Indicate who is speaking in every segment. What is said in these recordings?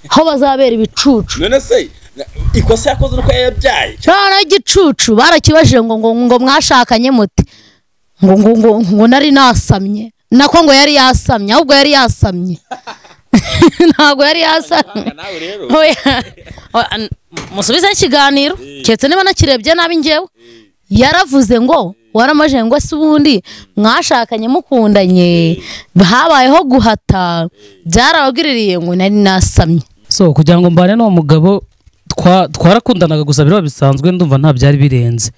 Speaker 1: Aho bazabera ibicucu.
Speaker 2: None se ikosa yakoze uko yabyaye?
Speaker 1: Cyane igicucu barakibajije ngo ngo ngo mwashakanye mute? Ngo ngo ngo ngo nari nasamye. Nako ngo yari yasamye, ahubwo yari yasamye. Ntabwo yari yasamye. Oya. Musubize ikiganiro. Keretse niba nakirebye nabi ngewe. Yaravuze ngo waramaje ngo se ubundi mwashakanye mukundanye habayeho guhata byarabagiririye ngo nari nasamye.
Speaker 3: So kugira ngo mbane n'uwo mugabo twarakundanaga gusa biro bisanzwe ndumva nta byari birenze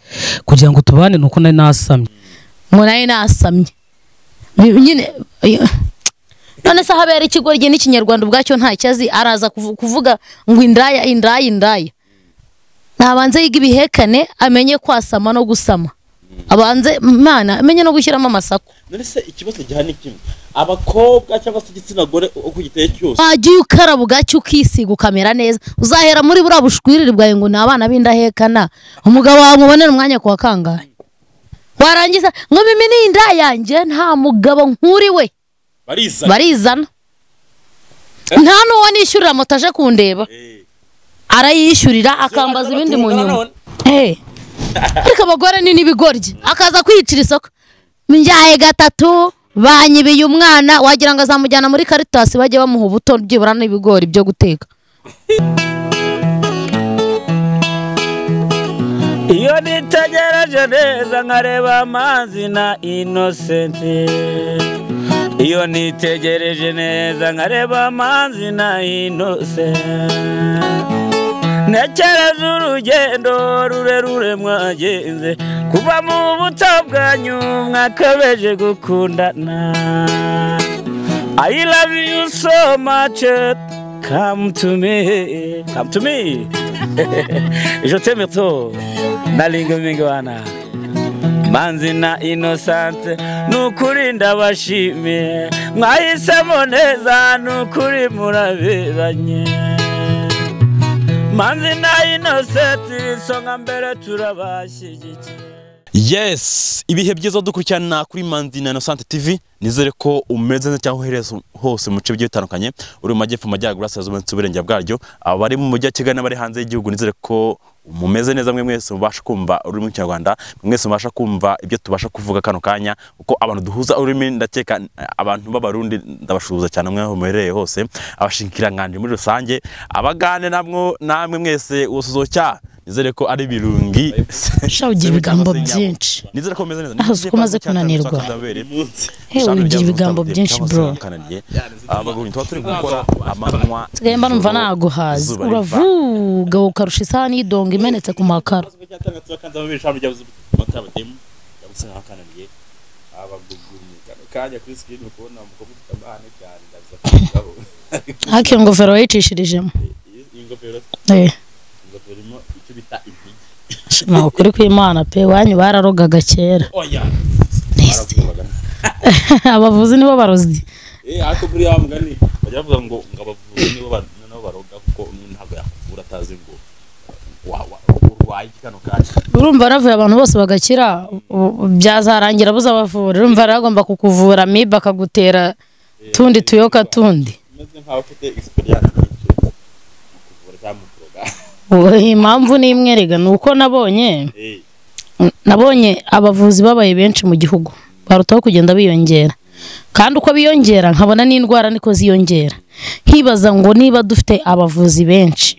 Speaker 3: kugira ngo tubane nuko nari nasamye.
Speaker 1: Ngo nari nasamye nyine. None se habera ikigoryi n'ikinyarwanda ubwacyo nta cyazi araza kuvuga ngo indaya indaya indaya. Nabanze yiga ibihekane amenye kwasama no gusama. Abanze mana amenye no gushyiramo amasako.
Speaker 2: None se ikibazo gihani kimwe abakobwa cyangwa se igitsina gore uko giteye cyose
Speaker 1: agiye ukaraba ubwacyo ukisiga ukamera neza uzahera muri buriya bushwiriri bwawe ngo ni abana b'indahekana umugabo wawe mubonera umwanya kuwa kangahe warangiza ngo mimi ni inda yanjye nta mugabo nkuri we barizana nta n'uwo nishyurira moto aje kundeba arayishyurira akambaza ibindi mu nyuma. Ariko abagore ni n'ibigoryi akaza kwiyicira isoko mbyaye gatatu banyibiye umwana wagira ngo azamujyana muri Caritas bajye bamuha ubuto byibura n'ibigori byo guteka.
Speaker 4: Iyo nitegereje neza nkareba amazi na Innocent. Iyo nitegereje neza nkareba amazi na Innocent. Ntekereza urugendo rurerure mwagenze kuva mu buto bwanyu mwakabeje gukundana. I love you so much, come to me, come to me. Je t'aime trop, nalinga mingwana. Manzi na Innocent nukuri ndabashimiye mwahisemo neza nukuri muraberanye. Manzi na Innocent isonga mbere turabashyigikiye.
Speaker 2: Yes, ibihe byiza dukurikirana kuri Manzi na Innocent TV. Nizere ko umeze neza cyangwa uhereze hose mu bice bigiye bitandukanye, uri mu majyepfo, majyaruguru, burasirazuba ndetse n'uburengera bwaryo, abari mu mujyi wa Kigali n'abari hanze y'igihugu, nizere ko mumeze neza mwe mwese mubasha kumva ururimi rw'ikinyarwanda, mwese mubasha kumva ibyo tubasha kuvuga kano kanya, uko abantu duhuza ururimi. Ndakeka abantu b'abarundi ndabashuza cyane mwe aho muherereye hose, abashikiranganje muri rusange, abagane namwe namwe mwese usuzocya. Nizere ko ari birungi.
Speaker 1: Sha ugira ibigambo byinshi.
Speaker 2: Nizere ko meze neza.
Speaker 1: Aho umaze kunanirwa. Ugira ibigambo byinshi bro.
Speaker 2: Abagabo tuba turi gukora amanywa.
Speaker 1: Nsigaye mba numva naguhaza. Uravuga ukarusha isahani y'idongo imenetse ku makaro. Haki ingofero wayicishirijemo. Shima ukuri kw'Imana pe wanyu bararogaga kera. Abavuzi nibo barozi.
Speaker 2: Ariko buri ya mugani bajya bavuga ngo abavuzi nibo baroga kuko umuntu ntabwo yakuvura atazi ngo urwaye kano kanya.
Speaker 1: Urumva navuye abantu bose bagakira byazarangira buza bavura. Urumva ragomba kukuvura amibe akagutera tundi tuyoka tundi.
Speaker 2: Meze nkaho ufite experience nyinshi mu kuvura cyangwa mu kuroga.
Speaker 1: Impamvu ni imwe rega nuko nabonye abavuzi babaye benshi mu gihugu barutaho kugenda biyongera kandi uko biyongera nkabona n'indwara niko ziyongera nkibaza ngo niba dufite abavuzi benshi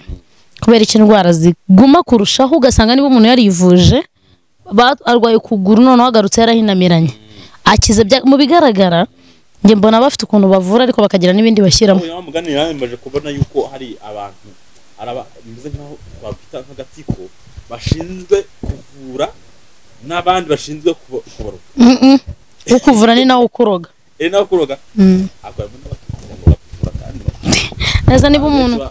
Speaker 1: kubera iki indwara ziguma kurushaho ugasanga niba umuntu yarivuje arwaye ukuguru noneho agarutse yarahinamiranye akize mu bigaragara njye mbona bafite ukuntu bavura ariko bakagira n'ibindi bashyiramo.
Speaker 2: Mugani yambaje kubona yuko hari abantu araba bimeze nkaho twabita nk'agatsiko bashinzwe kuvura n'abandi bashinzwe kuboroga.
Speaker 1: Ukuvura ni nawe ukuroga.
Speaker 2: Nawe ukuroga.
Speaker 1: Neza niba umuntu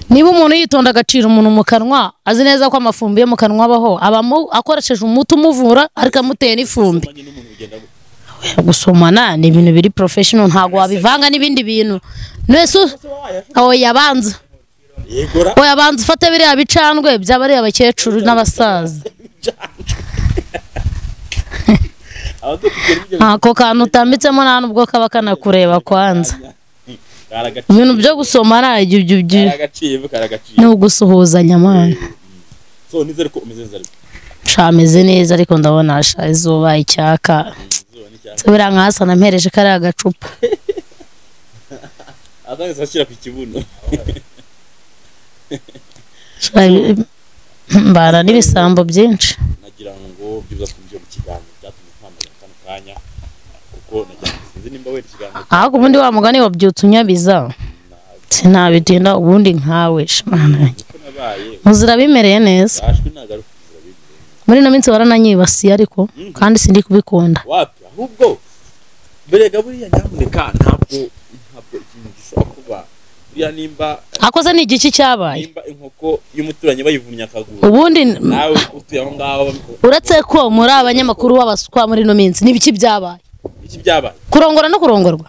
Speaker 1: niba umuntu yitonda agacira umuntu mu kanwa azi neza ko amafumbi yo mu kanwa abaho abamo akoresheje umuti umuvura ariko amuteye n'ifumbi. Gusomana ni ibintu biri professional ntago wabivanga n'ibindi bintu. Nese oya banza. Oya banza ufate biriya bicandwe by'abari abakecuru n'abasaza. Ako kantu utambitsemo nta nubwo kaba kanakureba kwanza. Ibintu byo gusoma nta ibyo ni ugusuhuzanya mwana.
Speaker 2: So nizere ko umeze neza ariko.
Speaker 1: Shameze neza ariko ndabona sha izuba icyaka. Subira nkasa nampereje kariya gacupa.
Speaker 2: Azanze ashyira ku kibuno.
Speaker 1: Mbara n'ibisambo byinshi.
Speaker 2: Nagira ngo byibuza twinjiye mu kiganiro byatumye mpamagara kano kanya kuko nagira sinzi nimba wenda ikiganiro.
Speaker 1: Ahubwo ubundi wa mugani wabyutse unyabiza. Sinabitinda ubundi nkawe shimana. Muzira bimereye neza. Muri no minsi warananyibasiye ariko kandi sindi kubikunda.
Speaker 2: Wapi ahubwo berega buriya nyamuneka ntabwo ikintu gishobora kuba buriya nimba
Speaker 1: akoze ni igiki cyabaye
Speaker 2: nimba inkoko y'umuturanyi bayivunnye akaguru
Speaker 1: ubundi
Speaker 2: nawe utuye aho ngaho
Speaker 1: uretse ko muri abanyamakuru b'abaswa muri no minsi ni ibiki byabaye
Speaker 2: iki byabaye
Speaker 1: kurongora no kurongorwa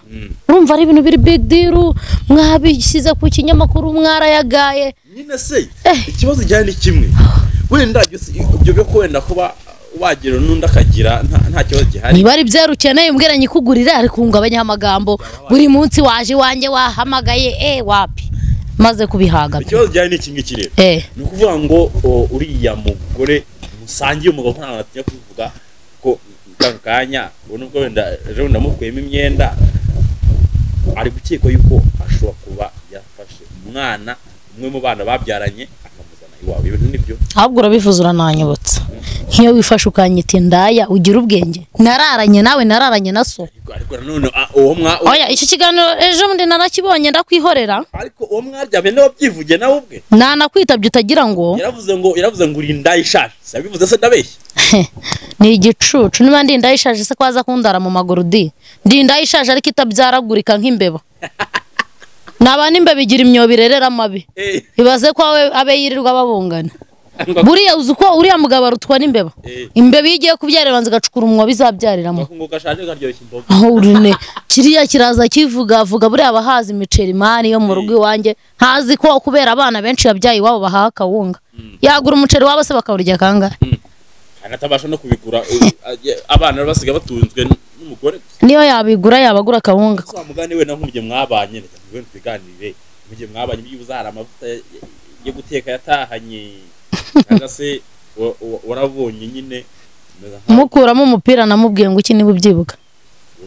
Speaker 1: urumva ari ibintu biri big deal mwabishyize ku kinyamakuru mwarayagaye
Speaker 2: nyine se ikibazo gihari ni kimwe wenda ibyo byo kwenda kuba wagira n'undi akagira nta kibazo gihari
Speaker 1: niba ari byeru ukeneye umbwira nyikugurira ariko ngabanya amagambo buri munsi waje iwanjye wahamagaye wapi maze kubihaga
Speaker 2: ikibazo gihari ni iki ngiki rero ni ukuvuga ngo uriya mugore musangiye umugabo ntabwo atinya kubivuga ko kano kanya nubwo wenda ejo ndamukuyemo imyenda ari gukekwa yuko ashobora kuba yafashe umwana umwe mu bana babyaranye akamuzana iwawe ibintu nibyo
Speaker 1: ahubwo urabivuze urananyobotsa nk'iyo wifashe ukanyita indaya ugira ubwenge nararanye nawe nararanye na so
Speaker 2: ariko nanone uwo mwa
Speaker 1: oya icyo kiganiro ejo bundi narakibonye ndakwihorera
Speaker 2: ariko uwo mwaryamye nawe byivuge nawe ubwe
Speaker 1: nanakwitabye utagira ngo
Speaker 2: yaravuze ngo uri indaya ishaje sabivuze se ndabeshya
Speaker 1: ni igicucu niba ndi indaya ishaje se kwaza kundara mu maguru di ndi indaya ishaje ariko itabyaragurika nk'imbeba naba n'imbeba igira imyobo irerera amabi ibaze ko abe yirirwa babungana buriya uzi uko uriya mugabo arutwa n'imbeba imbeba iyo igiye kubyara ibanza igacukura umwobo izabyariramo aho urine kiriya kiraza kivuga vuga buriya abahaza imiceri mani yo mu rugo iwanjye ntazi ko kubera abana benshi yabyaye iwabo bahaha akawunga yagura umuceri wabo se bakawurya kangahe
Speaker 2: anatabasha no kubigura abana basiga batunzwe n'umugore
Speaker 1: niyo yabigura yabagura akawunga
Speaker 2: kwa mugani we naho mujye mwabanye we tuganire mujye mwabanye byibuza hari amavuta yo guteka yatahanye cyangwa se warabonye nyine
Speaker 1: mukuramo umupira namubwiye ngo iki niba ubyibuka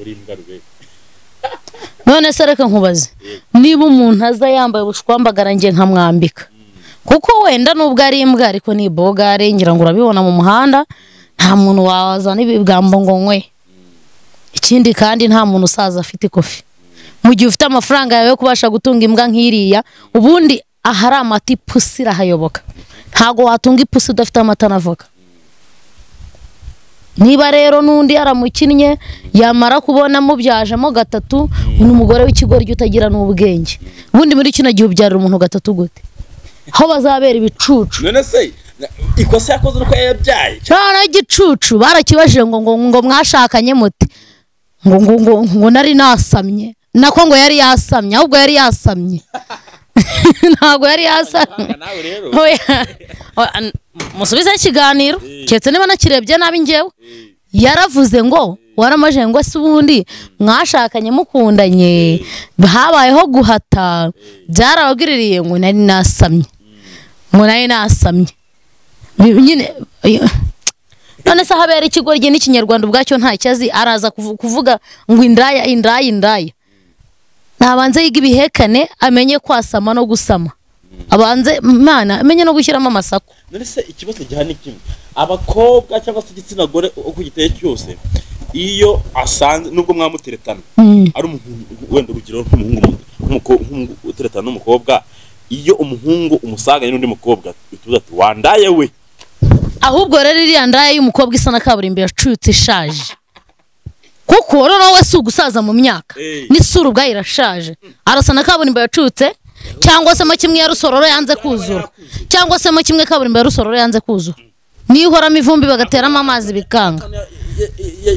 Speaker 2: uri imbwa rube
Speaker 1: none se reka nkubaze niba umuntu aza yambaye ubushwambagara nge nkamwambika kuko wenda nubwo ari imbwa ariko ni bogare ngira ngo urabibona mu muhanda nta muntu wazana ibigambo ngo nkwe ikindi kandi nta muntu usaza afite ikofi mu gihe ufite amafaranga yawe yo kubasha gutunga imbwa nk'iriya ubundi ahari amata ipusi irahayoboka ntago watunga ipusi udafite amata na voka niba rero n'undi yaramukinnye yamara kubona mubyajemo gatatu ni umugore w'ikigoryi utagira n'ubwenge ubundi muri kino gihe ubyarira umuntu gatatu gute aho bazabera ibicucu
Speaker 2: none se ikosa yakoze uko yabyaye
Speaker 1: none igicucu barakibajije ngo ngo mwashakanye muti ngo ngo ngo ngo nari nasamye nako ngo yari yasamye ahubwo yari yasamye ntabwo yari yasamye musubize ikiganiro keretse niba nakirebye nabi ngewe yaravuze ngo waramaje ngo se ubundi mwashakanye mukundanye habayeho guhata byarabagiririye ngo nari nasamye ngo nari nasamye nyine none se habera ikigoryi n'ikinyarwanda ubwacyo ntacyo azi araza kuvuga ngo indaya indaya indaya nabanze yiga ibihekane amenye kwasama no gusama abanze mana amenye no gushyiramo amasaku
Speaker 2: none se ikibazo gihari ni kimwe abakobwa cyangwa se igitsina gore uko giteye cyose iyo asanze nubwo mwamuteretana ari umuhungu wenda urugero nk'umuhungu uteretana n'umukobwa iyo umuhungu umusanganye n'undi mukobwa utuza ati wandaye we
Speaker 1: ahubwo rero iriya ndaya y'umukobwa isa na kaburimbo yacutse ishaje kuko noneho we si ugusaza mu myaka n'isura ubwayo irashaje arasa na kaburimbo yacutse cyangwa se mo kimwe ya rusororo yanze kuzura cyangwa se mo kimwe kaburimbo ya rusororo yanze kuzura niyo ihoramo ivumbi bagateramo amazi bikanga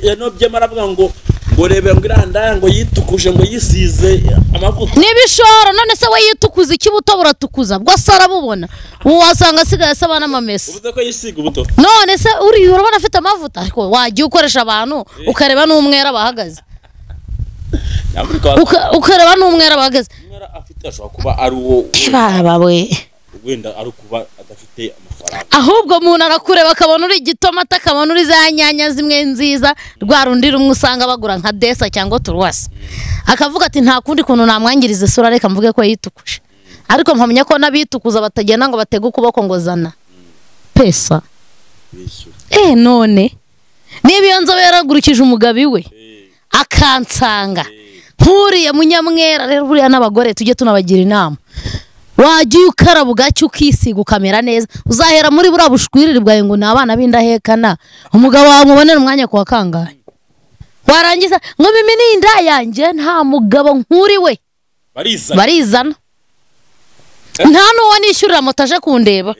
Speaker 2: yanobyemo aravuga ngo Ngo rebe ngo iranda ngo yitukuje ngo yisize amavuta.
Speaker 1: Nibishoro none se we yitukuza ikibuto buratukuza bwo sarabubona. Ubu wasanga asigaye asaba n'amamesa.
Speaker 2: Uvuze ko yisiga ubuto.
Speaker 1: None se uri urabona afite amavuta ariko wagiye ukoresha abantu ukareba n'umwera bahagaze. Ukareba n'umwera bahagaze.
Speaker 2: Umwera afite ashobora kuba ari uwo
Speaker 1: babawe.
Speaker 2: Wenda ari kuba adafite amafaranga.
Speaker 1: Ahubwo umuntu arakureba akabona uri igitomata akabona uri za nyanya zimwe nziza rwa rundi rumwe usanga bagura nka desa cyangwa turuwasi. Akavuga ati nta kundi kuntu namwangiriza isura reka mvuge ko yitukuje. Ariko mpamenya ko n'abitukuza batagenda ngo batege ukuboko ngo zana pesa. None niba iyo nzobe yaragurukije umugabi we akansanga nkuriye munyamwera rero buriya n'abagore tujye tunabagira inama. Wagiye ukaraba ugacya ukisiga ukamera neza uzahera muri buriya bushwiriri bwawe ngo ni abana b'indahekana umugabo wawe mubonera umwanya kuwa kangahe warangiza ngo mimi ni inda yanjye nta mugabo nkuri we barizana nta n'uwo nishyurira moto aje kundeba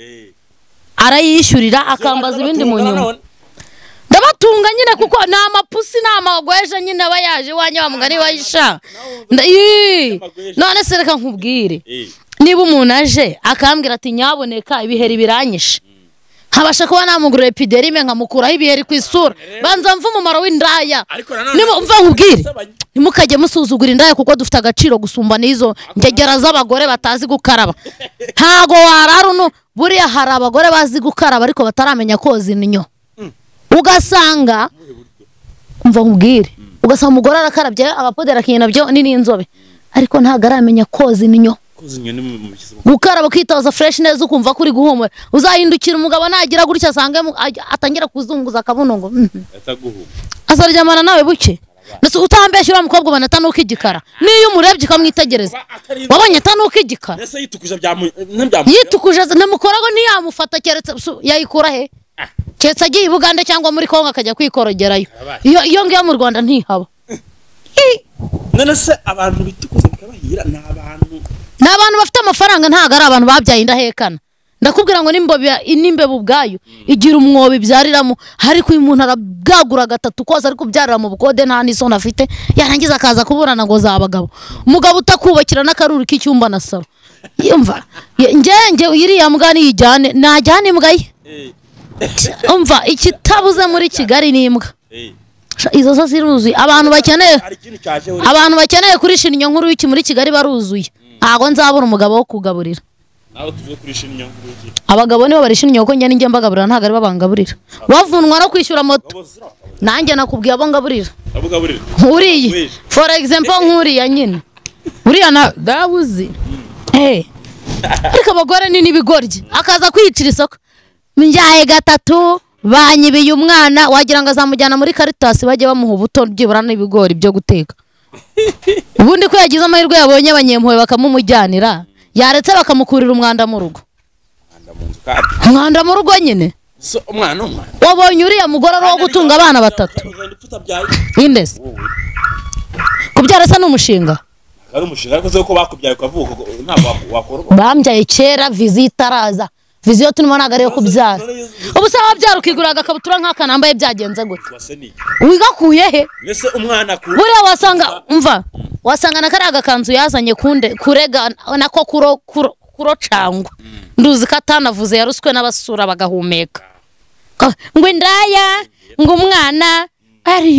Speaker 1: arayishyurira akambaza ibindi mu nyuma ndabatunga nyine kuko ni amapusi ni amagweje nyine aba yaje iwanjye wa mugani wayisha none se reka nkubwire niba umuntu aje akambwira ati nyaboneka ibiheri biranyishe nkabasha kuba namugurira epiderime nkamukuraho ibiheri ku isura banza mva umumaro w'indaya mva nkubwire ntimukajye musuzugura indaya kuko dufite agaciro gusumba n'izo ngegera z'abagore batazi gukaraba ntago warara uno buriya hari abagore bazi gukaraba ariko bataramenya koza innyo ugasanga mva nkubwire ugasanga umugore arakarabye agapodera akinya nabyo ni n'inzobe ariko ntago aramenya koza innyo gukaraba ukitoza fresh neza ukumva kuri guhumura uzahindukira umugabo nagira gutya asange atangira kuzunguza akabuno ngo azaryamana nawe buke ndetse utambeshya uriya mukobwa ubona atanuka igikara niyo umurebye ukamwitegereza wabonye atanuka igikara yitukuje namukoraho ntiyamufata keretse yayikura he keretse agiye i Bugande cyangwa muri Kongo akajya kwikorogerayo iyo ngiyo mu Rwanda ntihaba.
Speaker 2: None se abantu bitukuza bikabahira ni abantu
Speaker 1: bafite amafaranga ntago ari abantu babyaye indahekana. Ndakubwira ngo n'imbeba ubwayo igira umwobo ibyariramo ariko uyu muntu arabwagura gatatu kose ariko kubyarira mu bukode nta n'isoni afite yarangiza akaza kuburana ngo zabagabo umugabo utakubakira n'akaruri k'icyumba na salo yumva nge iriya mbwa niyijyane najyane imbwa ye umva ikitabuze muri Kigali ni imbwa izo zo ziruzuye abantu bakeneye kurisha inyo nkuru y'iki muri Kigali baruzuye ntago nzabura umugabo wo kugaburira. Abagabo nibo barisha inyo kuko njye ninjye mbagaburira ntago ari babangaburira bavunwa no kwishyura moto nanjye nakubwiye abo ngaburira nkuriye for example nkuriya nyine uriya na dabuzi ariko abagore ni n'ibigoryi akaza kwiyicira isoko njyaye gatatu banyibiye umwana wagira ngo azamujyana muri Caritas bajye bamuha ubuto byibura n'ibigori byo guteka. Ubundi ko yagize amahirwe yabonye abanyempuhwe bakamumujyanira yaretse bakamukurira umwanda mu rugo. Umwanda mu rugo nyine. Wabonye uriya mugore ari uwo gutunga abana batatu. Indese. Kubyara se n'umushinga.
Speaker 2: Ari umushinga ariko se ko bakubyaye ukavuka ntabwo wakorwa.
Speaker 1: Bambyaye kera visite araza. Viziyo turimo ntago ariyo kubyara. Ubu se wabyara ukigura agakabutura nk'aka nambaye byagenze gute? Wigakuye he?
Speaker 2: Mbese umwana ku
Speaker 1: buriya wasanga umva wasanga na kariya gakanzu yazanye kunde kurega nako kuro cangwa nduzi ko atanavuze yaruswe n'abasura bagahumeka ngo indaya ngo umwana ari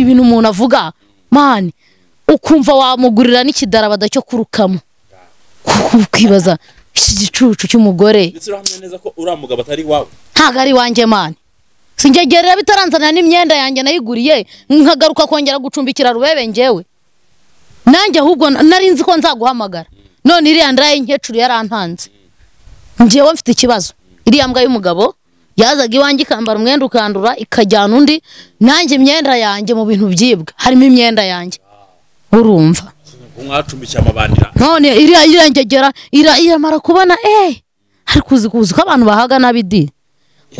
Speaker 1: ibintu umuntu avuga mani ukumva wamugurira n'ikidarabada cyo kurukamo ukibaza iki gicucu cy'umugore.
Speaker 2: Ndetse urahamya neza ko uriya mugabo atari wawe?
Speaker 1: Ntago ari wanjye mani singegerera bitaranzanira n'imyenda yanjye nayiguriye nkagaruka kongera gucumbikira rubebe njyewe nanjye ahubwo nari nzi ko nzaguhamagara none iriya ndaya y'inkecuru yarantanze njyewe mfite ikibazo. Iriya mbwa y'umugabo yazaga iwanjye ikambara umwenda ukandura ikajyana undi nanjye imyenda yanjye mu bintu byibwa harimo imyenda yanjye urumva
Speaker 2: mwacumbikiye amabandira
Speaker 1: none iriya irengegera iramara kubona ariko uzi ko abantu bahaga nabi di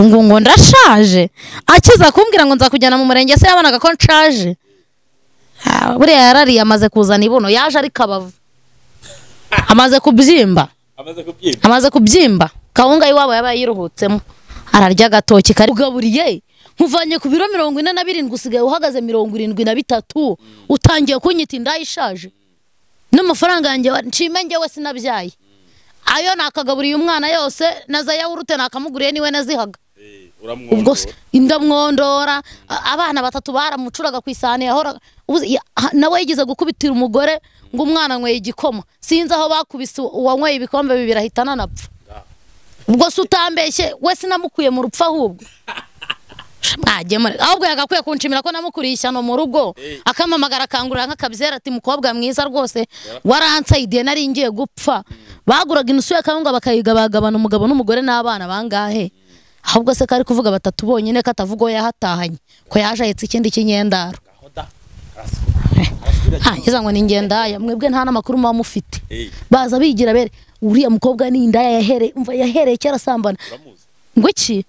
Speaker 1: ngo ndashaje akiza kumbwira ngo nzakujyana mu murenge se yabonaga ko nshaje buriya yarariye amaze kuzana ibuno yaje ari kabavu amaze kubyimba kawunga iwabo yabaye yiruhutsemo Ararya agatoki kari ugaburiye nkuvanye ku biro 47 usigaye uhagaze 73 utangiye kunyita inda ishaje n'amafaranga yanjye nshime njyewe sinabyaye ayo nakagaburiye umwana yose na za yawurute nakamuguriye niwe nazihaga ubwo indamwondora abana batatu baramucuraga ku isahani yahora nawe yigeze gukubitira umugore ngo umwana anyweye igikoma sinzi aho bakubise uwanyweye ibikombe bibiri ahita anapfa ubwo se utambeshye we sinamukuye mu rupfu ahubwo ahubwo yagakwiye kunshimira ko namukuriye ishyano mu rugo akamamagara akangurira nk'akabyera ati mukobwa mwiza rwose waransayidiye nari ngiye gupfa baguraga inusu y'akawunga bakayigabagabana umugabo n'umugore n'abana bangahe ahubwo se kari kuvuga batatu bonyine katavuga uwo yahatahanye ko yaje ahetse ikindi kinyendaro ngeza ngo ni ngendaya mwebwe nta n'amakuru muba mufite baza bigira bere uriya mukobwa ni indaya yahereye umva yahereye kera asambana ngo iki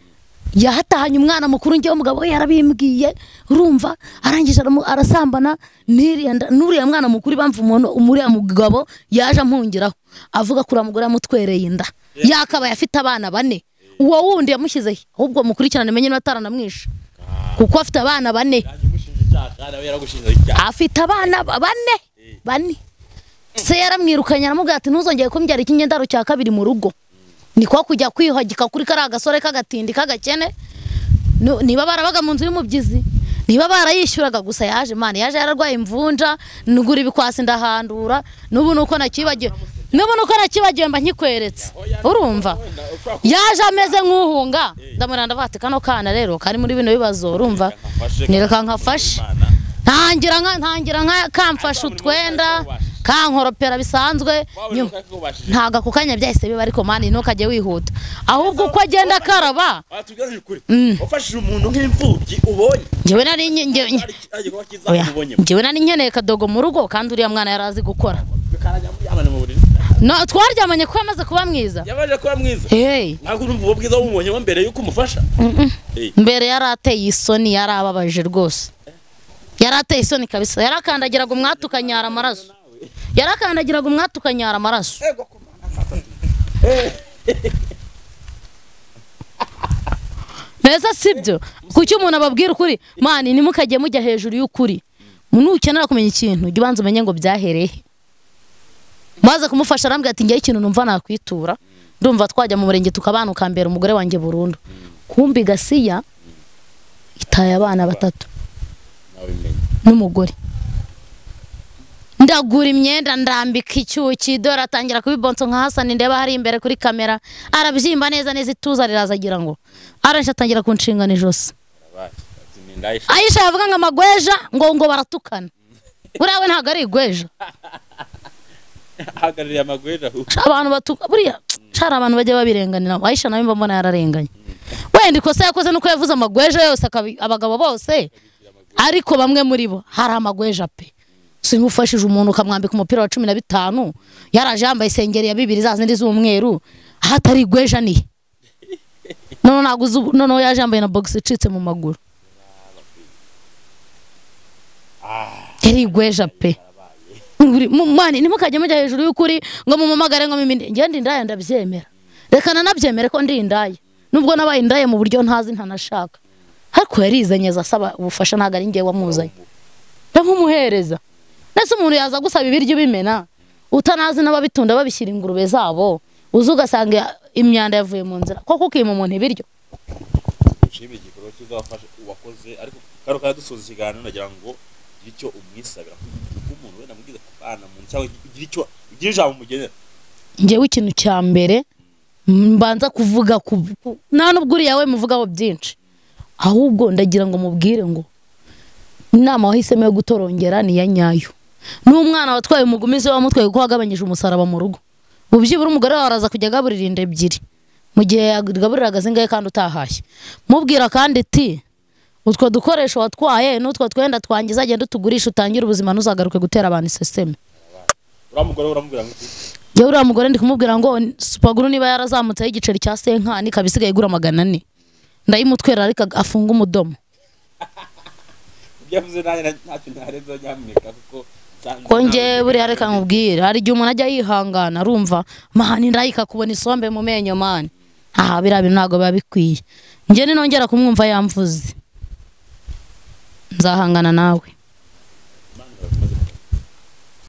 Speaker 1: yahatahanye umwana mukuru njyewe umugabo we yarabimbwiye urumva arangije arasambana n'uriya mwana mukuru bamva umuntu uriya mugabo yaje ampungiraho avuga ko uriya mugore yamutwereye inda yakabaye afite abana bane uwo wundi yamushyizeho ahubwo mukurikirane menye niba ataranamwishe kuko afite abana bane afite abana bane se yaramwirukanye aramubwira ati ntuzongere kumbyara ikinyendaro cya kabiri mu rugo niko kujya kwihagika kuri kariya gasore k'agatindi k'agakene niba barabaga mu nzu y'umubyizi niba barayishyuraga gusa yaje mani yaje yararwaye imvunja nugura ibikwasi ndahandura n'ubu nuko nakibagiwe mba nkikweretse urumva yaje ameze nk'uhunga ndamuranda bati kano kana rero kari muri bino bibazo urumva nireka nkafashe ntangira nka kamfasha utwenda kankoropera bisanzwe ntago ako kanya byahise biba ariko mani ntukajye wihuta ahubwo uko agenda akaraba
Speaker 2: wafashije umuntu nk'imfubyi ubonye
Speaker 1: njyewe nari nkeneye kadogo mu rugo kandi uriya mwana yari azi gukora no twaryamanye ko yamaze kuba mwiza
Speaker 2: yabaje kuba mwiza ntabwo urumva ubwo bwiza wumubonye mbere yuko umufasha
Speaker 1: mbere yari ateye isoni yari ababaje rwose yari ateye isoni kabisa yarakandagiraga umwati ukanyara amaraso yarakandagiraga umwati ukanyara amaraso mbese sibyo kuki umuntu ababwira ukuri mani ntimukajye mujya hejuru y'ukuri nukenera kumenya ikintu jya ubanza umenye ngo byahereye maze kumufasha arambwira ati ngewe ikintu numva nakwitura ndumva twajya mu murenge tukabana ukambera umugore wanjye burundu kumbi gasiya itaye abana batatu n'umugore ndagura imyenda ndambika icyuki dore atangira kubibonso nka Hasani ndeba hari imbere kuri kamera arabyimba neza neza ituza riraza agira ngo aranje atangira kunshingana ijosi Aisha yavuga ngo amagweja ngo baratukana buriya we ntabwo ari igweja
Speaker 2: ahagarariye amagweja
Speaker 1: abantu batuka buriya hari abantu bajya babirenganira Aisha nawe mbona yararenganye wenda ikosa yakoze nuko yavuze amagweja yose abagabo bose ariko bamwe muri bo hari amagweja pe sinkufashije umuntu ukamwambika umupira wa 15 yaraje yambaye isengeri ya 2 za zindi z'umweru ahatari igweja ni none naguze none yaje yambaye na box icitse mu maguru yari igweja pe mani ntimukajye mujya hejuru y'ukuri ngo mumamagare ngo miminde njye ndi indaya ndabyemera reka nanabyemere ko ndi indaya nubwo nabaye indaya mu buryo ntazi ntanashaka ariko yarizanye asaba ubufasha ntabwo ari njye wamuzanye ndamumuhereza ndetse umuntu yaza gusaba ibiryo bimena utanazi n'ababitunda babishyira ingurube zabo uzi ugasanga imyanda yavuye mu nzira koko ukima umuntu ibiryo
Speaker 2: ushimye igikorwa cyiza wafashe wakoze ariko karo kadusoza ikiganiro nagira ngo ugire icyo umwisabira umuntu wenda mubwiza kubana mu cyangwa ugire icyo ugire ijambo umugenera
Speaker 1: njyewe ikintu cya mbere mbanza kuvuga nta nubwo uriya we muvugaho byinshi ahubwo ndagira ngo mubwire ngo inama wahisemo yo gutorongera ni iya nyayo n'umwana watwaye umugumizi wamutwaye kuko wagabanyije umusaraba mu rugo ubyibura umugore wawe araza kujya agaburira inda ebyiri mu gihe yagaburiraga zingahe kandi utahashye mubwira kandi iti utwo dukoresho watwaye n'utwo twenda twangiza agenda utugurisha utangire ubuzima ntuzagaruke gutera abantu iseseme
Speaker 2: uriya mugore uramubwira ngo iki
Speaker 1: njyewe uriya mugore ndi kumubwira ngo supaguru niba yarazamutseho igiceri cya senkani ikaba isigaye igura 400 ndayimutwera ariko afunga umudomo
Speaker 2: ibyo yavuze nanjye ntacyo ntarenzeho nyamuneka kuko
Speaker 1: ko njyewe buriya reka nkubwire hari igihe umuntu ajya yihangana arumva mani ndayika kubona isombe mu menyo mani Aha biriya bintu ntabwo biba bikwiye. Njye ninongera kumwumva yamvuze, nzahangana nawe.